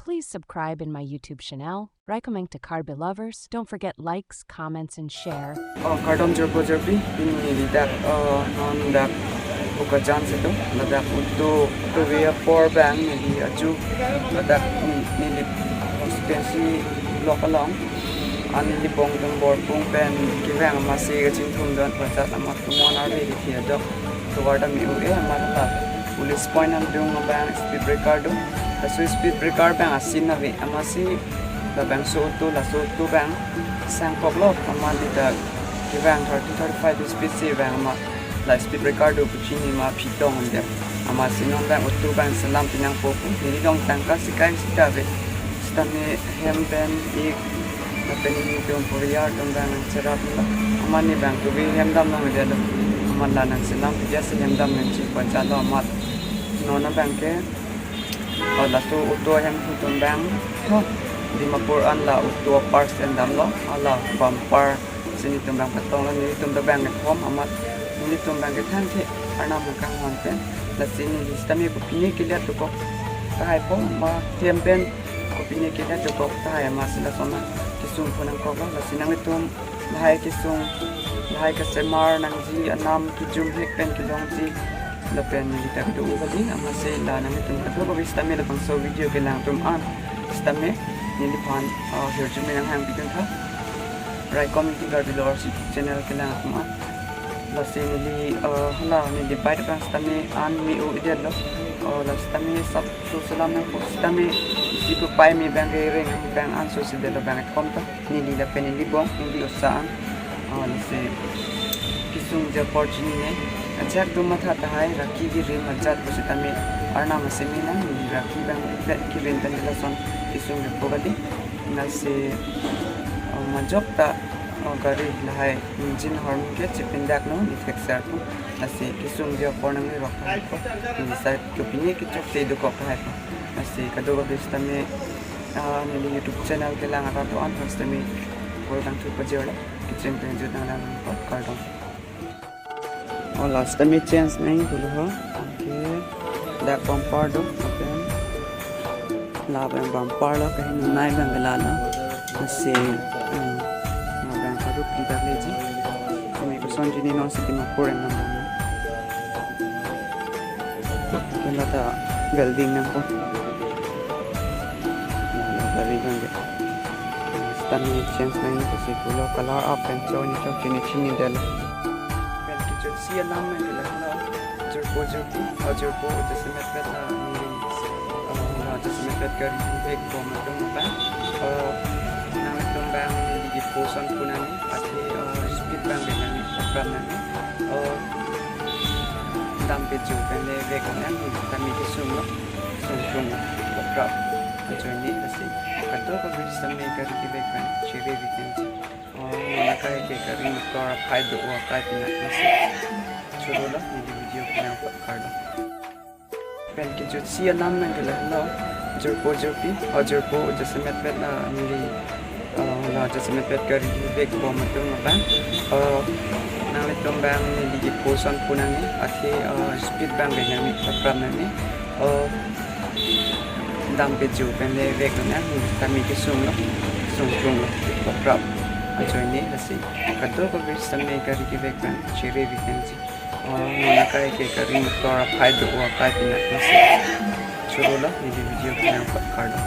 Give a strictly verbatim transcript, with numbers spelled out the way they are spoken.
Please subscribe in my YouTube channel, Recommend to Karbi Lovers. Don't forget likes, comments, and share. Oh, kardom jirpo jirpi, pini neli dak, uh, non dak Bokajan seta, ladak utu, utu via por bang neli aju, ladak ni-, neli constituency block along, ani neli bong dong bor pung pen kevang amatsi kachingthum don pajat amat tumon arve kethi adok. Tovar ta me-u-e amat la police point an dung abang speed breaker do. Laso speed breaker bang asin ave amatsi labangso auto, laso auto bang sangkok lo amat neli ta kevang thirty, thirty-five speed si vang amat la speed breaker do pu chini ma phi tong de. Amatsi non bang auto bang selam pinang po pu neli long tangka sikai sita ave. Sitame hem pen ik lapen nelitum poriar atum bang nangcherap lo. Amat ne bang tubi hem dam nang dia lo. Amat la nangselam pidya si hem dam nangji pajat lo amat. Non abang ke, oh, laso auto hem hutum bang, oh, Dimapur an la auto parts en dam lo, hala bumper si nelitum bang patong lo, nelitum ta bang kethom amat, nelitum bang kethan ke Arnam nangkanghon pen, lasi neli sitame kopine keliat dokok tahai po, ma hem pen kopine keliat dokok tahai amatsi lason kesung pho nangkok lo, lasi nanglitum lahai kesung, lahai kesemar nangji, anam kejum hek pen kelongji, lapen neli ta kedo-u kali, amatsi la nanglitum kadokave sitame labangso video kelang atum an sitame neliphan, ah, hirjume nanghang pidun tha. Raikom Ingti Karbi Lovers YouTube channel kelang atum an. Lasi neli, ah, hala neli bike bang sitame an me-u-edet lo. Oh, la sitame sap so selam nangpo sitame isi pu pai me bang ke reng bang an so si det lo bang kethom ta. Neli lapen neli bong, neli osa an. Ah, lasi kesungji apor chinine. Ajak do matha tahai, rakhi kirim ajat pusitame Arnam asemi nang, neli rakhi bang vet kirim pen lason kesung repo kali. Lasi, ah, majok ta, ah, gari lahai engine horn ke chipindak lo, neli thekser pu. Lasi kesungji apor nangli rok tahai po. Neli sai kopine kechokche dokok tahai po. Lasi kadokave sitame, ah, neli YouTube channel kelang arat do-an aphan sitame kardom thu pajirlo. Kecheng pen jut nanglang po, kardom. Oh, la sitame change nang pulo ho. Okay. Dak bumper do, okay. La bang bumper lo, kahin nai bang ke la lo. Lasi, hmm, la bang paru pli dak leji. Kami koson jini non si Dimapur en nang bang. Kena ta welding nangpo. Nah, gari bang ke. Sitame change nang ke si pulo color up pen cho ni cho chini chini del. Pen kejutsi alam nang ke la lo. Jirpo jirpi, oh, jirpo jasemet pen la neli, oh, la jasemet pen gari vek bom atum abang. Oh, nanglitum bang neli keposon pu nang ni, athe, oh, speed bang ke nang ni, program nang ni. Oh, dam peju pen le vek nang ni, tame kesung lo, sung sung lo, program. Ajoine lasi kadokave sitame gari kevek pen chere weekend. Oh, non akai ke gari motor aphai do-o akai pinang lasi. Choro lo, neli video pinang kardom. Pen kejutsi alam nang ke la lo, jirpo jirpi, oh, jirpo jasemet pen la neli, oh, la jasemet pen gari vek bom atum abang. Oh, nanglitum bang neli keposon pu nang ni, athe, oh, speed bang ke nang ni, program nang ni. Oh, dam peju pen le vek nang ni, tame kesung lo, sung sung lo, program. Ajoine lasi kadokave sitame gari kevek pen chere weekend si. Oh, non akai ke gari motor aphai do-o akai pinang lasi. Choro lo, neli video pinang kardom.